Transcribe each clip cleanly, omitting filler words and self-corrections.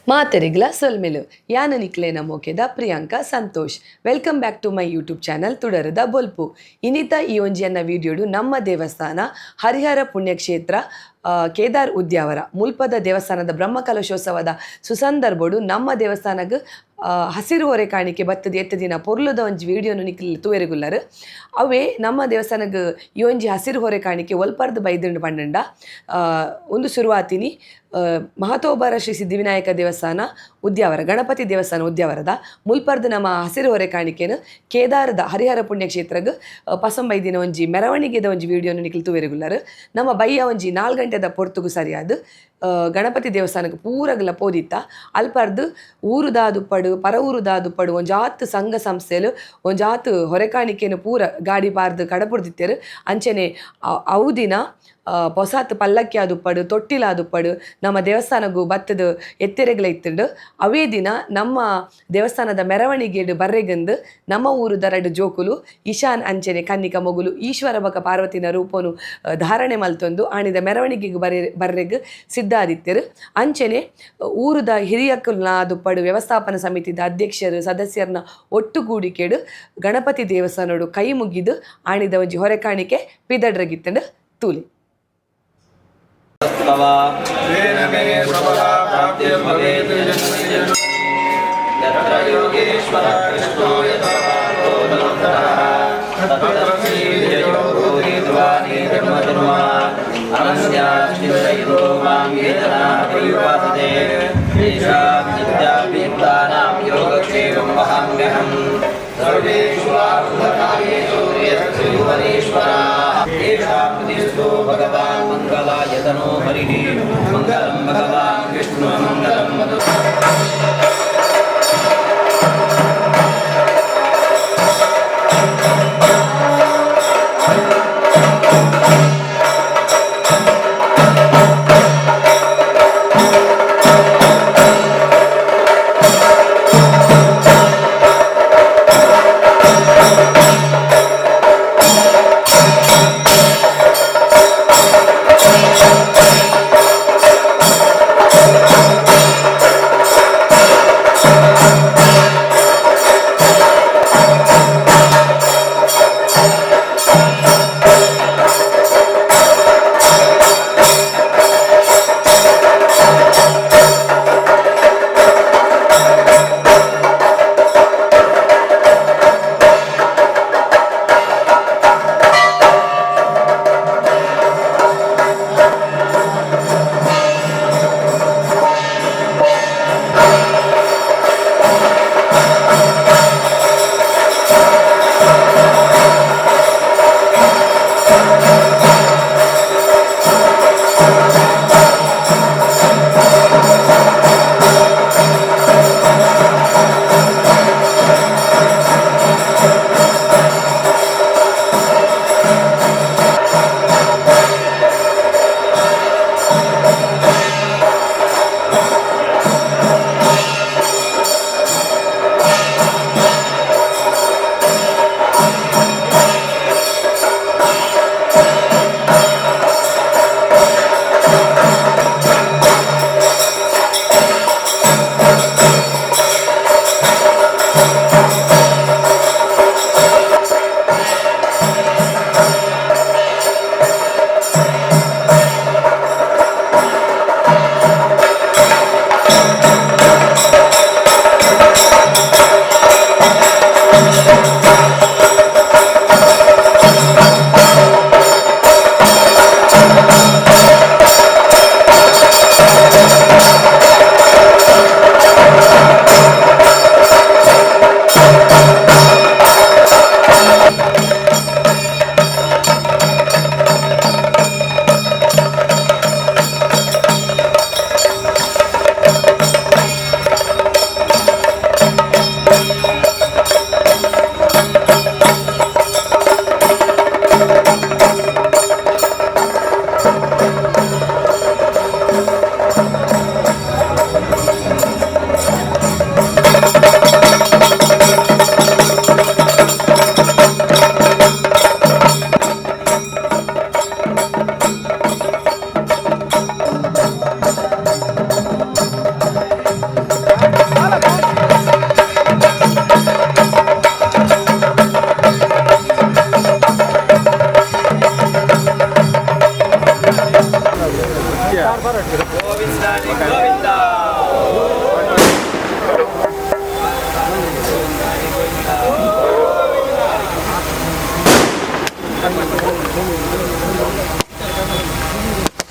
ಮಾತೆರಿಗ್ಲ ಸೊಲ್ಮೆಲು ಯಾನ ನಿಕ್ಲೇನ ಮೋಕೆದ Priyanka Santosh. Welcome back to my YouTube channel ತುಡರದ ಬೊಲ್ಪು. ಇನಿತ ಈ ಒಂಜಿಯನ್ನ ವಿಡಿಯೋಡು ನಮ್ಮ ದೇವಸ್ಥಾನ ಹರಿಹರ ಪುಣ್ಯಕ್ಷೇತ್ರ ಕೇದಾರ್ ಉದ್ಯಾವರ ಮುಲ್ಪದ ದೇವಸ್ಥಾನದ ಬ್ರಹ್ಮಕಲಶೋತ್ಸವದ ಸುಸಂದರ್ಭಡು ನಮ್ಮ ದೇವಸ್ಥಾನಗ್ ಹಸಿರು ಹೊರೆ ಕಾಣಿಕೆ ಬತ್ತದ ಎತ್ತ ದಿನ ಪೊರ್ಲುದ ಒಂಜಿ ವಿಡಿಯೋನು ನಿಕ್ಲ್ ತೂವೆರೆಗುಲ್ಲರ್. ಅವೇ ನಮ್ಮ ದೇವಸ್ಥಾನಗ್ ಈ ಒಂಜಿ ಹಸಿರು ಹೊರೆ ಕಾಣಿಕೆ ಒಲ್ಪರ್ದು ಬೈದುಂಡು ಪಂಡಂಡ, ಒಂದು ಶುರುವಾತಿನಿ ಮಹತೋಬರ ಶ್ರೀ ಸಿದ್ಧಿವಿನಾಯಕ ದೇವಸ್ಥಾನ ಉದ್ಯಾವರ, ಗಣಪತಿ ದೇವಸ್ಥಾನ ಉದ್ಯಾವರದ ಮುಲ್ಪರ್ದು ನಮ್ಮ ಹಸಿರು ಹೊರೆ ಕಾಣಿಕೆನು ಕೇದಾರದ ಹರಿಹರ ಪುಣ್ಯಕ್ಷೇತ್ರಗ್ ಪಸಂಬೈದಿನ ಒಂಜಿ ಮೆರವಣಿಗೆದ ಒಂಜಿ ವಿಡಿಯೋನು ನಿಕ್ಲ್ ತೂವೆರೆಗುಲ್ಲರ್. ನಮ್ಮ ಬಯ್ಯ ಒಂಜಿ 4 ಗಂಟೆದ ಪೊರ್ತುಗು ಸರಿಯಾದ ಗಣಪತಿ ದೇವಸ್ಥಾನಕ್ಕೆ ಪೂರಗಲ ಪೋದಿತ್ತ. ಅಲ್ಪರ್ದು ಊರುದಾದುಪ್ಪಡು, ಪರ ಊರುದಾದುಪ್ಪಡು, ಒಂಜಾತ್ ಸಂಘ ಸಂಸ್ಥೆಲು ಒಂಜಾತ್ ಹೊರೆಕಾಣಿಕೆನು ಪೂರ ಗಾಡಿ ಪಾರ್ದು ಕಡಪುಡ್ದಿತ್ತೆರ್. ಅಂಚನೆ ಅವು ದಿನ ಪೊಸಾತ್ ಪಲ್ಲಕ್ಕಿ ಆದುಪ್ಪಡು, ತೊಟ್ಟಿಲ ಆದುಪ್ಪಡು, ನಮ್ಮ ದೇವಸ್ಥಾನಗು ಬತ್ತದ ಎತ್ತೆರೆಗ್ಲ ಇತ್ತುಂಡು. ಅವೇ ದಿನ ನಮ್ಮ ದೇವಸ್ಥಾನದ ಮೆರವಣಿಗೆಡು ಬರ್ರೆಗಂದು ನಮ್ಮ ಊರು ದರಡು ಜೋಕುಲು ಇಶಾನ್ ಅಂಚನೆ ಕನ್ನಿಕ ಮೊಗುಲು ಈಶ್ವರ ಬಕ ಪಾರ್ವತಿನ ರೂಪನು ಧಾರಣೆ ಮಲ್ತೊಂದು ಆಣಿದ ಮೆರವಣಿಗೆಗೆ ಬರ್ರೆಗ್ ಸಿದ್ಧ ಆದಿತ್ತೆರ್. ಅಂಚನೆ ಊರುದ ಹಿರಿಯಕುಲ್ನ ದುಪ್ಪಡು, ವ್ಯವಸ್ಥಾಪನಾ ಸಮಿತಿದ ಅಧ್ಯಕ್ಷರು, ಸದಸ್ಯರನ್ನ ಒಟ್ಟುಗೂಡಿಕೆಡು ಗಣಪತಿ ದೇವಸ್ಥಾನಡು ಕೈ ಮುಗಿದು ಆಣಿದ ಒಂಜಿ ಹೊರೆ ಕಾಣಿಕೆ ಪಿದಡ್ರಗಿತ್ತಂಡು ತೂಲಿ. तेन मे सबला प्राप्तिर्भवेत्. यत्र योगेश्वरः कृष्णो यत्र पार्थो धनुर्धरः, तत्र श्रीविजयो भूतिर्ध्वानि धर्मजन्मा. अनन्याश्चिन्तयन्तो मां ये जनाः पर्युपासते, तेषां नित्याभियुक्तानां योगक्षेमं वहाम्यहम्. सर्वेषु आरुद्धकार्येषु यस्य भुवनेश्वराः, येषां हृदिस्थो भगवान् मङ्गलायतनो हरिः. मङ्गलं भगवान् विष्णु, मङ्गलं मधु.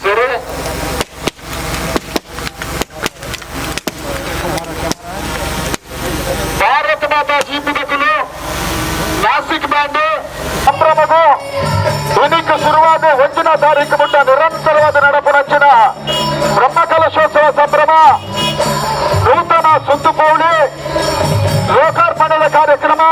ಸರಿ. ಭಾರತ ಮಾತಾ ಜೀಪಿದಕುಲು ನಾಸಿಕ್ ಬ್ಯಾಂಡ್ ಸಂಭ್ರಮಗೂ ದಿನಕ್ಕೆ ಶುರುವಾದ ಒಂದಿನ ತಾರೀಕು ಮುಟ್ಟ ನಿರಂತರವಾದ ನಡಪುನಂಚಿನ ಬ್ರಹ್ಮಕಲಶೋತ್ಸವ ಸಂಭ್ರಮ ನೂತನ ಸುತ್ತುಪೌಳಿ ಲೋಕಾರ್ಪಣೆಯ ಕಾರ್ಯಕ್ರಮ.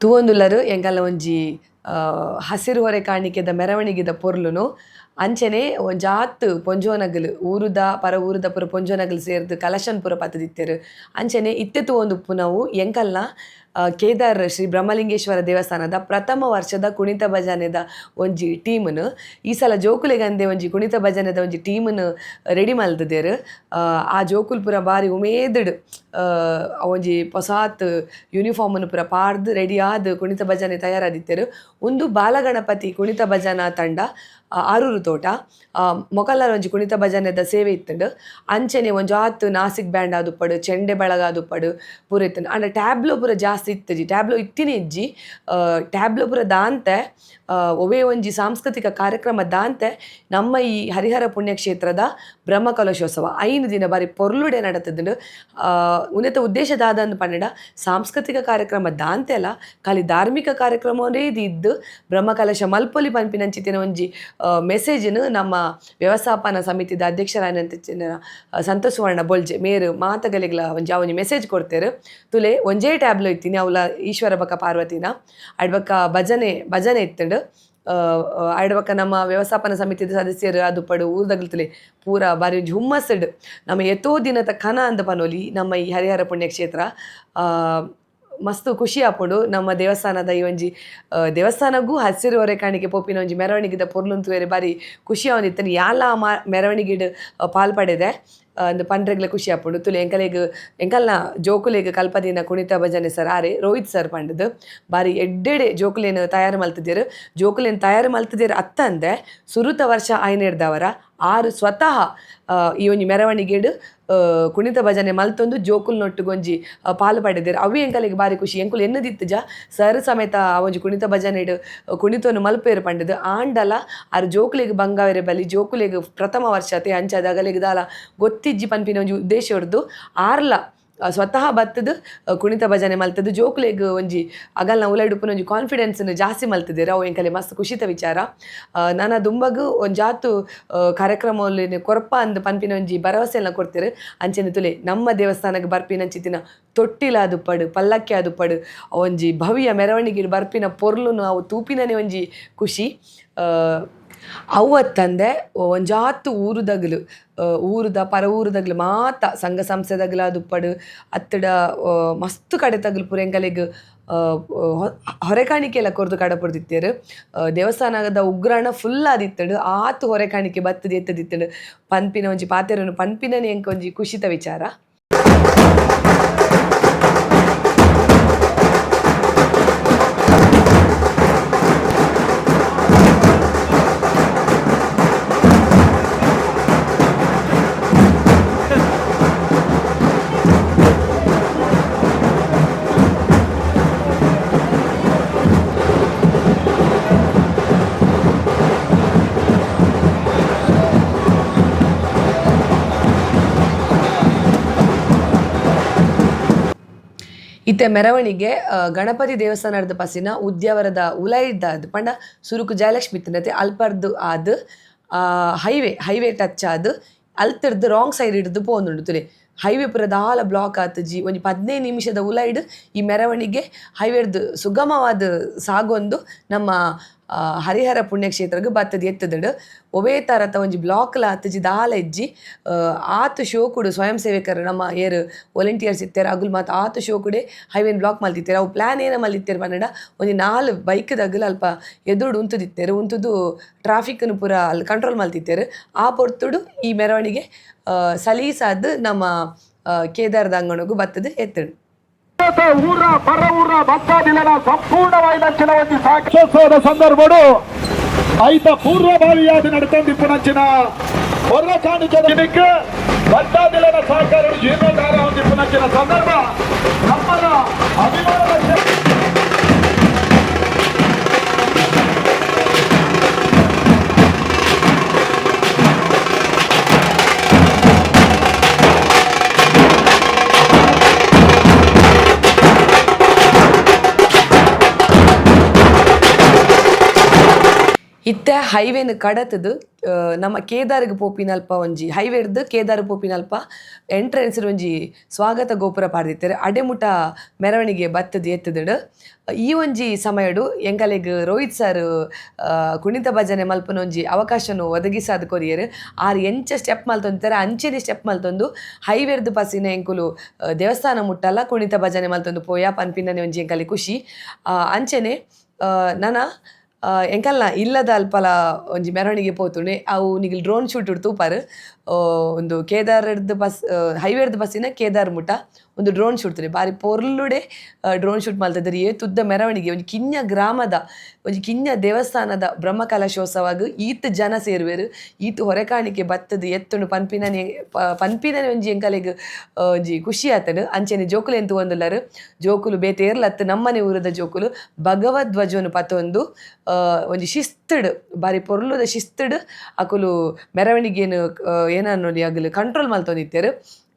ತೂವೊಂದುಲ್ಲರು ಎಂಕಲ್ನ ಒಂಜಿ ಹಸಿರು ಹೊರೆ ಕಾಣಿಕೆದ ಮೆರವಣಿಗೆದ ಪೊರ್ಲುನು. ಅಂಚನೆ ಒಂಜಾತ್ ಪೊಂಜೋನಗಲು ಊರುದ ಪರ ಊರುದ ಪುರ ಪೊಂಜೋನಗಲು ಸೇರ್ದು ಕಲಶನ್ ಪುರ ಪತ್ತದಿತ್ತೆರ್. ಅಂಚನೆ ಇತ್ತೆ ತೂವೊಂದುಪ್ಪುನವು ಎಂಕಲ್ನ ಕೇದಾರ್ ಶ್ರೀ ಬ್ರಹ್ಮಲಿಂಗೇಶ್ವರ ದೇವಸ್ಥಾನದ ಪ್ರಥಮ ವರ್ಷದ ಕುಣಿತ ಭಜನೆದ ಒಂಜಿ ಟೀಮ್ನು. ಈ ಸಲ ಜೋಕುಲೆಗಂದೆ ಒಂಜಿ ಕುಣಿತ ಭಜನೆದ ಒಂಜಿ ಟೀಮ್ನು ರೆಡಿ ಮಲ್ತುದೆರ್. ಆ ಜೋಕುಲು ಪೂರ ಬಾರಿ ಉಮೇದ್ಡ್ ಒಂಜಿ ಪೊಸಾತ್ ಯೂನಿಫಾರ್ಮ್ನು ಪೂರ ಪಾಡ್ದ್ ರೆಡಿ ಆದ್ ಕುಣಿತ ಭಜನೆ ತಯಾರಾದಿತ್ತೆರ್. ಉಂದು ಬಾಲಗಣಪತಿ ಕುಣಿತ ಭಜನಾ ತಂಡ, ಆರೂರು ತೋಟ. ಮೊಕಲ್ಲಾರ ಒಂಜಿ ಕುಣಿತ ಭಜನೆದ ಸೇವೆ ಇತ್ತುಂಡು. ಅಂಚನೆ ಒಂಜಾತ್ ನಾಸಿಕ್ ಬ್ಯಾಂಡ್ ಆದುಪ್ಪಡು, ಚೆಂಡೆ ಬಳಗ ಆದುಪ್ಪಡು ಪೂರ ಇತ್ತುಂಡು. ಆಂಡ ಟ್ಯಾಬ್ಲೋ ಪೂರ ಜಾಸ್ತಿ ಇತ್ತುಜಿ, ಟ್ಯಾಬ್ಲೋ ಇತ್ತಿನ ಇಜ್ಜಿ. ಟ್ಯಾಬ್ಲೋ ಪೂರ ದಾಂತೆ, ಒವ್ವೇ ಒಂಜಿ ಸಾಂಸ್ಕೃತಿಕ ಕಾರ್ಯಕ್ರಮ ದಾಂತೆ ನಮ್ಮ ಈ ಹರಿಹರ ಪುಣ್ಯಕ್ಷೇತ್ರದ ಬ್ರಹ್ಮಕಲಶೋತ್ಸವ 5 ದಿನ ಬಾರಿ ಪೊರ್ಲುಡೆ ನಡತುದುಂಡು. ಉಂದೆತ ಉದ್ದೇಶ ದಾದಂದ್ ಪಂಡ ಸಾಂಸ್ಕೃತಿಕ ಕಾರ್ಯಕ್ರಮ ದಾಂತೆಲ ಖಾಲಿ ಧಾರ್ಮಿಕ ಕಾರ್ಯಕ್ರಮವೇ ಇದ್ದು ಬ್ರಹ್ಮಕಲಶ ಮಲ್ಪೊಲಿ ಪನ್ಪಿನಂಚಿತ್ತಿನ ಒಂಜಿ ಮೆಸೇಜ್ನು ನಮ್ಮ ವ್ಯವಸ್ಥಾಪನಾ ಸಮಿತಿದ ಅಧ್ಯಕ್ಷರಾಯಿನಂಚಿನ ಸಂತೋಷ್ ಸುವರ್ಣ ಬೊಲ್ಜೆ ಮೇರು ಮಾತಗಲಿಗ್ಲ ಒಂಜಿ ಆ ಒಂಜಿ ಮೆಸೇಜ್ ಕೊಡ್ತೇರು. ತುಲೆ ಒಂಜೇ ಟ್ಯಾಬ್ಲೋ ಇತ್ತೀನಿ, ಅವಲ ಈಶ್ವರ ಬಕ ಪಾರ್ವತಿನ ಅಡ್ಬಕ ಭಜನೆ ಭಜನೆ ಇತ್ತುಂಡು. ಅಡ್ಬಕ ನಮ್ಮ ವ್ಯವಸ್ಥಾಪನಾ ಸಮಿತಿದ ಸದಸ್ಯರು ಅದು ಊರ್ದಗಲ್ತಲೆ ಪೂರ ಬಾರಿ ಒಂಜಿ ಹುಮ್ಮಸ್ಡ್ ನಮ್ಮ ಎತ್ತೋ ದಿನದ ಕನ ಅಂದ ಪನೋಲಿ ನಮ್ಮ ಈ ಹರಿಹರ ಪುಣ್ಯಕ್ಷೇತ್ರ. ಮಸ್ತ್ ಖುಷಿ ಆಪುಂಡು ನಮ್ಮ ದೇವಸ್ಥಾನದ ಈ ಒಂಜಿ ದೇವಸ್ಥಾನಗೂ ಹಸಿರು ಹೊರೆ ಕಾಣಿಕೆ ಪೋಪಿನ ಒಂಜಿ ಮೆರವಣಿಗೆದ ಪೊರ್ಲುಂತು ಬೇರೆ ಬಾರಿ ಖುಷಿ ಆವೊಂದಿತ್ತುಂಡು. ಯಾಲ ಮೆರವಣಿಗೆಡ್ ಪಾಲ್ ಪಡೆದೆ ಅಂದ್ ಪಂಡ್ರೆಗ್ಲ ಖುಷಿ ಆಪುಂಡು. ತುಲೆ ಎಂಕಲೆಗ್ ಎಂಕಲ್ನ ಜೋಕುಲೆಗ್ ಕಲ್ಪದಿನ ಕುಣಿತ ಭಜನೆ ಸರ್ ಆರೆ ರೋಹಿತ್ ಸರ್ ಪಂಡುದು ಬಾರಿ ಎಡ್ಡೆಡೆ ಜೋಕುಲೆನ್ ತಯಾರು ಮಲ್ತುದೆರ್. ಜೋಕುಲೆನ್ ತಯಾರು ಮಲ್ತುದೆರ್ ಅತ್ತಂದೆ ಸುರುತ ವರ್ಷ ಆಯ್ನೆರ್ದವರ ಆರು ಸ್ವತಃ ಈ ಒಂಜಿ ಮೆರವಣಿಗೆಡ್ ಕುಣಿತ ಭಜನೆ ಮಲ್ತೊಂದು ಜೋಕುಲ್ನೊಟ್ಟುಗೊಂಜಿ ಪಾಲ್ ಪಡೆದೆರ್. ಅವು ಎಂಕಲೆಗ್ ಬಾರಿ ಖುಷಿ. ಎಂಕುಲು ಎನ್ನುದಿತ್ತುಜ ಸರ್ ಸಮೇತ ಆ ಒಂಜಿ ಕುಣಿತ ಭಜನೆಡ್ ಕುಣಿತೊನು ಮಲ್ಪೆರ್ ಪಂಡುದು. ಆಂಡಲ ಆರ್ ಜೋಕುಲೆಗ್ ಬಂಗಾವೆರೆ ಬಲಿ, ಜೋಕುಲೆಗ್ ಪ್ರಥಮ ವರ್ಷತೆ ಅಂಚಾದ್ ಅಗಲೆಗ್ ದಾಲ ಗೊತ್ತಿಜ್ಜಿ ಪನ್ಪಿನ ಒಂಜಿ ಉದ್ದೇಶ ಹೊರ್ದು ಆರ್ಲ ಸ್ವತಃ ಬತ್ತುದು ಕುಣಿತ ಭಜನೆ ಮಲ್ತುದು ಜೋಕುಲೆಗ್ ಒಂಜಿ ಅಗಲ್ನ ಉಲೈಡುಪ್ಪುನ ಒಂಜಿ ಕಾನ್ಫಿಡೆನ್ಸ್ ಜಾಸ್ತಿ ಮಲ್ತುದೆರ್. ಅವು ಎಂಕಲೆ ಮಸ್ತ್ ಖುಷಿತ ವಿಚಾರ. ನನ ದುಂಬಗ್ ಒಂಜಾತು ಕಾರ್ಯಕ್ರಮ ಕೊರ್ಪ ಅಂದ್ ಪನ್ಪಿನ ಒಂಜಿ ಭರವಸೆಲ್ಲ ಕೊಡ್ತೇರು. ಅಂಚನೆ ತುಲೆ ನಮ್ಮ ದೇವಸ್ಥಾನಕ್ಕೆ ಬರ್ಪಿನಂಚಿತ್ತಿನ ತೊಟ್ಟಿಲಾದುಪ್ಪಡು, ಪಲ್ಲಕ್ಕಿ ಆದುಪ್ಪಡು, ಒಂಜಿ ಭವ್ಯ ಮೆರವಣಿಗೆ ಬರ್ಪಿನ ಪೊರ್ಲುನು ಅವು ತೂಪಿನನೆ ಒಂಜಿ ಖುಷಿ. ಅವತ್ತಂದೆ ಒಂಜಾತ್ ಊರುದಗಲು, ಊರುದ ಪರ ಊರುದಗಲು ಮಾತ ಸಂಘ ಸಂಸ್ಥೆದಗಲ ದುಪ್ಪಡು ಅತ್ತಡ ಮಸ್ತ್ ಕಡೆ ತಗಲು ಪೂರ ಎಂಕಲೆಗ್ ಹೊರೆಕಾಣಿಕೆ ಎಲ್ಲ ಕೊರ್ದು ಕಡಪುಡ್ದಿತ್ತೆರ್. ದೇವಸ್ಥಾನದ ಉಗ್ರಾಣ ಫುಲ್ ಆದಿತ್ತುಂಡು. ಆತ್ ಹೊರೆಕಾಣಿಕೆ ಬತ್ತುದು ಎತ್ತದಿತ್ತುಂಡು ಪನ್ಪಿನ ಒಂಜಿ ಪಾತೆರನು ಪನ್ಪಿನನೆ ಎಂಕ್ ಒಂಜಿ ಖುಷಿತ ವಿಚಾರ. ಇತ್ತೆ ಮೆರವಣಿಗೆ ಗಣಪತಿ ದೇವಸ್ಥಾನದ ಪಸಿನ ಉದ್ಯಾವರದ ಉಲೈದಾದ್ ಪಂಡ ಸುರುಕು ಜಯಲಕ್ಷ್ಮಿ ತಿನ್ನತೆ ಅಲ್ಪರ್ದು ಆದ್ highway highway touch ಆದ್ ಅಲ್ತರ್ದು ರಾಂಗ್ ಸೈಡ್ ಹಿಡ್ದು ಪೋಂದುಂಡು ತುಲೆ. ಹೈವೇ ಪೂರ ದಾಲ ಬ್ಲಾಕ್ ಆತುಜಿ. ಒಂಜಿ 15 ನಿಮಿಷದ ಉಲೈಡ್ ಈ ಮೆರವಣಿಗೆ ಹೈವೇರ್ದು ಸುಗಮವಾದ ಸಾಗೊಂದು ನಮ್ಮ ಹರಿಹರ ಪುಣ್ಯಕ್ಷೇತ್ರಗ್ ಬತ್ತದ್ ಎತ್ತುದುಂಡು. ಒವೇ ತರತ ಒಂಜಿ ಬ್ಲಾಕ್ಲ ಆತುಜಿ, ದಾಲ ಇಜ್ಜಿ. ಆತ್ ಶೋಕುಡು ಸ್ವಯಂ ಸೇವಕರು ನಮ್ಮ ಏರ್ ವಾಲಂಟಿಯರ್ಸ್ ಇತ್ತೆರ್ ಅಗುಲು ಮಾತ ಆತ್ ಶೋಕುಡೆ ಹೈವೇನ್ ಬ್ಲಾಕ್ ಮಲ್ತಿತ್ತೆರ್. ಅವು ಪ್ಲಾನ್ ಏನ ಮಲ್ತಿತ್ತೆರ್ ಪಂಡ ಒಂಜಿ 4 ಬೈಕ್ ದಗುಲು ಅಲ್ಪ ಎದುರುಡು ಉಂತುದಿತ್ತೆರ್. ಉಂತುದು ಟ್ರಾಫಿಕ್ನ್ ಪೂರ ಅಲ್ ಕಂಟ್ರೋಲ್ ಮಲ್ತಿತ್ತೆರ್. ಆ ಪೊರ್ತುಡು ಈ ಮೆರವಣಿಗೆ ಸಲೀಸಾದ್ ನಮ್ಮ ಕೇದಾರದ ಅಂಗಣಗ್ ಬತ್ತುದು ಎತ್ತುಂಡು. ಊರ ಪರ ಊರ ಭಕ್ತಾದಿಲನ ಸಂಪೂರ್ಣವಾಯಿನಂಚಿನ ಒಂಜಿ ಸಾಕ್ಷೋತ್ಸವದ ಸಂದರ್ಭಡು ಐತ ಪೂರ್ವಭಾವಿಯಾದ ನಡತೊಂದಿಪ್ಪುನಂಚಿನ ಹೊರ ಕಾಣಿಕೆದ ದಿನಕ್ಕೆ ಭಕ್ತಾದಿಲನ ಸಹಕಾರ ಜೀರ್ಣೋದ್ಧಾರ ಹೊಂದಿಪ್ಪುನಂಚಿನ ಸಂದರ್ಭ ನಮ್ಮನ ಅಭಿಮಾನದ. ಇತ್ತೆ ಹೈವೇನ್ ಕಡತದು ನಮ್ಮ ಕೇದಾರ್ಗ್ ಪೋಪಿನಲ್ಪ ಒಂಜಿ ಹೈವೇರ್ದ್ ಕೇದಾರ್ ಪೋಪಿನಲ್ಪ ಎಂಟ್ರೆನ್ಸ್ ಒಂಜಿ ಸ್ವಾಗತ ಗೋಪುರ ಪಾಡ್ದಿತ್ತೆರ್. ಅಡೆಮುಟ ಮೆರವಣಿಗೆ ಬತ್ತದ್ ಎತ್ತುದುಂಡು. ಈ ಒಂಜಿ ಸಮಯಡು ಎಂಕಲೆಗ್ ರೋಹಿತ್ ಸರ್ ಕುಣಿತ ಭಜನೆ ಮಲ್ಪುನ ಒಂಜಿ ಅವಕಾಶನು ಒದಗಿಸಾದ್ ಕೊರಿಯೆರ್. ಆರ್ ಎಂಚ ಸ್ಟೆಪ್ ಮಲ್ತೊಂದಿತ್ತೆರ್ ಅಂಚೆನೆ ಸ್ಟೆಪ್ ಮಲ್ತೊಂದು ಹೈವೇರ್ದ್ ಪಸಿನ ಎಂಕುಲು ದೇವಸ್ಥಾನ ಮುಟ್ಟಲ ಕುಣಿತ ಭಜನೆ ಮಲ್ತೊಂದು ಪೋಯ ಪನ್ಪಿನನೆ ಒಂಜಿ ಎಂಕಲೆ ಖುಷಿ. ಅಂಚೆನೆ ನನ ಎಂಕಲ್ನ ಇಲ್ಲದ ಅಲ್ಪಲ ಒಂಜಿ ಮೆರವಣಿಗೆ ಪೋತುಂಡು. ಅವು ನಿಗಲ್ ಡ್ರೋನ್ ಶೂಟ್ ತೂಪರ್. ಒಂದು ಕೇದಾರಡ್ದು ಬಸ್ ಹೈವೇರ್ದ್ ಬಸ್ಸಿನ ಕೇದಾರ್ ಮುಟ ಒಂದು ಡ್ರೋನ್ ಶೂಟ್ ಬಾರಿ ಪೊರ್ಲುಡೆ ಡ್ರೋನ್ ಶೂಟ್ ಮಲ್ತದರ್. ಏತ್ ಉದ್ದ ಮೆರವಣಿಗೆ, ಒಂಜಿ ಕಿನ್ಯ ಗ್ರಾಮದ ಒಂಜಿ ಕಿನ್ಯ ದೇವಸ್ಥಾನದ ಬ್ರಹ್ಮಕಲಶೋತ್ಸವಗ್ ಈತ್ ಜನ ಸೇರುವೆರ್, ಈತ್ ಹೊರೆಕಾಣಿಕೆ ಬತ್ತದ್ ಎತ್ತುಂಡು ಪನ್ಪಿನನೆ ಪನ್ಪಿನನೆ ಒಂಜಿ ಎಂಕಲೆಗ್ ಒಂಜಿ ಖುಷಿ ಆತುಂಡು. ಅಂಚೆನೆ ಜೋಕುಲು ತೂವೊಂದುಲ್ಲರ್. ಜೋಕುಲು ಬೇತೆ ಏರ್ಲತ್ತ್, ನಮ್ಮನೆ ಊರದ ಜೋಕುಲು ಭಗವದ್ವಜನು ಪತೊಂದು ಒಂಜಿ ಶಿಸ್ತುಡ್ ಬಾರಿ ಪೊರ್ಲುದ ಶಿಸ್ತುಡ್ ಅಕುಲು ಮೆರವಣಿಗೆನ್ ಏನನ್ನೊಲಿ ಅಗಲು ಕಂಟ್ರೋಲ್ ಮಲ್ತೊಂದಿತ್ತೆರ್.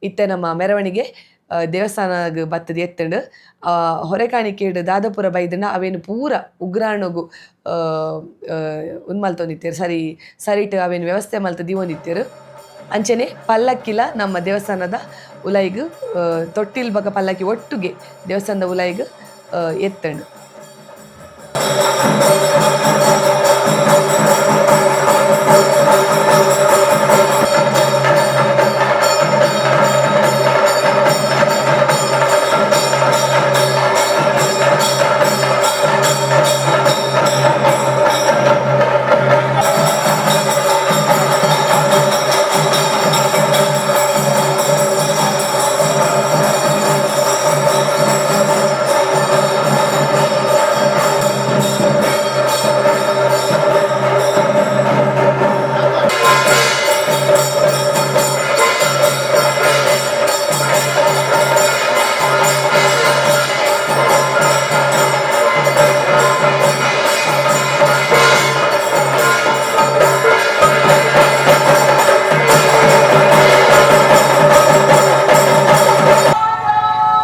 ಇತ್ತೆ ನಮ್ಮ ಮೆರವಣಿಗೆ ದೇವಸ್ಥಾನಗ್ ಬತ್ತದ್ ಎತ್ತುಂಡು. ಹೊರೆಕಾಣಿಕೆಡ್ ದಾದಪುರ ಬೈದುಂಡ ಅವೇನು ಪೂರ ಉಗ್ರಾಣಗು ಉಂದು ಮಲ್ತೊಂದಿತ್ತೆರ್. ಸರಿ ಸರಿಟ್ ಅವೇನು ವ್ಯವಸ್ಥೆ ಮಲ್ತ್ ದೀವೊಂದಿತ್ತೆರ್. ಅಂಚೆನೆ ಪಲ್ಲಕ್ಕಿಲ ನಮ್ಮ ದೇವಸ್ಥಾನದ ಉಲೈಗ್ ತೊಟ್ಟಿಲ್ ಬೊಕ ಪಲ್ಲಕ್ಕಿ ಒಟ್ಟುಗೆ ದೇವಸ್ಥಾನದ ಉಲೈಗ್ ಎತ್ತುಂಡು.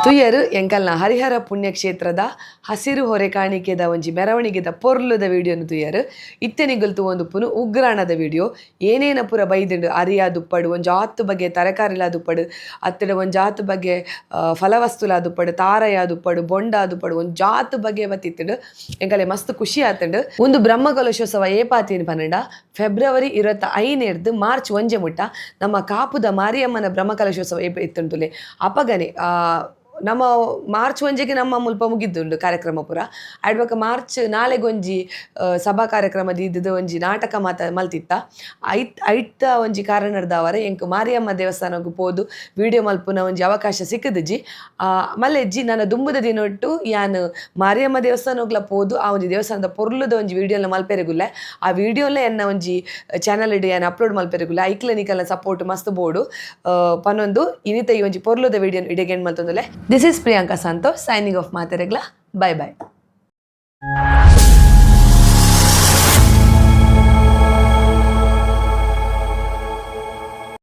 ತುಯ್ಯರ್ ಎಂಕಲ್ನ ಹರಿಹರ ಪುಣ್ಯಕ್ಷೇತ್ರದ ಹಸಿರು ಹೊರೆ ಕಾಣಿಕೆದ ಒಂಜಿ ಮೆರವಣಿಗೆದ ಪೊರ್ಲುದ ವಿಡಿಯೋನು ತುಯ್ಯರ್. ಇತ್ತೆ ನಿಗಲ್ ತೂವೊಂದುಪ್ಪುನು ಉಗ್ರಾಣದ ವಿಡಿಯೋ. ಏನೇನ ಪೂರ ಬೈದುಂಡು, ಅರಿಯ ದುಪ್ಪಡು, ಒಂಜಾತ್ ಬಗೆ ತರಕಾರಿಲ ದುಪ್ಪಡು, ಅತ್ತಡ ಒಂಜಾತ್ ಬಗೆ ಫಲವಸ್ತುಲ ದುಪ್ಪಡು, ತಾರಯ ದುಪ್ಪಡು, ಬೊಂಡ ದುಪ್ಪಡು, ಒಂಜಾತ್ ಬಗೆ ಬತ್ತಿತ್ತುಂಡು. ಎಂಕಲೆ ಮಸ್ತ್ ಖುಷಿ ಆತುಂಡು. ಒಂದು ಬ್ರಹ್ಮಕಲಶೋತ್ಸವ ಏಪಾತಿನ ಪನ್ನಂಡ ಫೆಬ್ರವರಿ 25ರ್ದು ಮಾರ್ಚ್ 1 ಮುಟ್ಟ ನಮ್ಮ ಕಾಪುದ ಮಾರಿಯಮ್ಮನ ಬ್ರಹ್ಮಕಲಶೋತ್ಸವ ಏಪ ಇತ್ತುಂಟುಲೆ. ಅಪಗನೆ ನಮ್ಮ ಮಾರ್ಚ್ 1ಗೆ ನಮ್ಮ ಮುಲ್ಪ ಮುಗಿದ್ದುಂಡು ಕಾರ್ಯಕ್ರಮ ಪೂರ. ಆಯ್ಡ್ ಮಾರ್ಚ್ 4ಗೊಂಜಿ ಸಭಾ ಕಾರ್ಯಕ್ರಮ ದೀದದ ಒಂಜಿ ನಾಟಕ ಮಾತ ಮಲ್ತಿತ್ತ. ಐತ್ ಐತ ಒಂಜಿ ಕಾರಣರ್ದಾವರ ಎಂಕ್ ಮಾರಿಯಮ್ಮ ದೇವಸ್ಥಾನಗ್ ಪೋದು ವಿಡಿಯೋ ಮಲ್ಪುನ ಒಂಜಿ ಅವಕಾಶ ಸಿಕ್ಕುದಿಜಿ. ಮಲ್ಲೆಜ್ಜಿ ನನ್ನ ದುಂಬುದ ದಿನೊಟ್ಟು ಯಾನ್ ಮಾರಿಯಮ್ಮ ದೇವಸ್ಥಾನಗ್ಲ ಪೋದು ಆ ಒಂಜಿ ದೇವಸ್ಥಾನದ ಪೊರ್ಲುದ ಒಂಜಿ ವಿಡಿಯೋನ ಮಲ್ಪೆರೆಗುಲ್ಲೆ. ಆ ವಿಡಿಯೋಲ ಎನ್ನ ಒಂಜಿ ಚಾನಲ್ ಇಡ್ ಯಾನ್ ಅಪ್ಲೋಡ್ ಮಲ್ಪೆರೆಗುಲ್ಲೆ. ಐಕ್ಲ ನಿಕಲ್ನ ಸಪೋರ್ಟ್ ಮಸ್ತ್ ಬೋಡು ಪನೊಂದು ಇನಿತ ಈ ಒಂಜಿ ಪೊರ್ಲುದ ವಿಡಿಯೋ ಇಡೆಗೆ ಎಂಡ್ ಮಲ್ತೊಂದುಲ್ಲೆ. This is Priyanka Santosh signing off. ಮಾತೆರೆಗ್ಲ bye bye.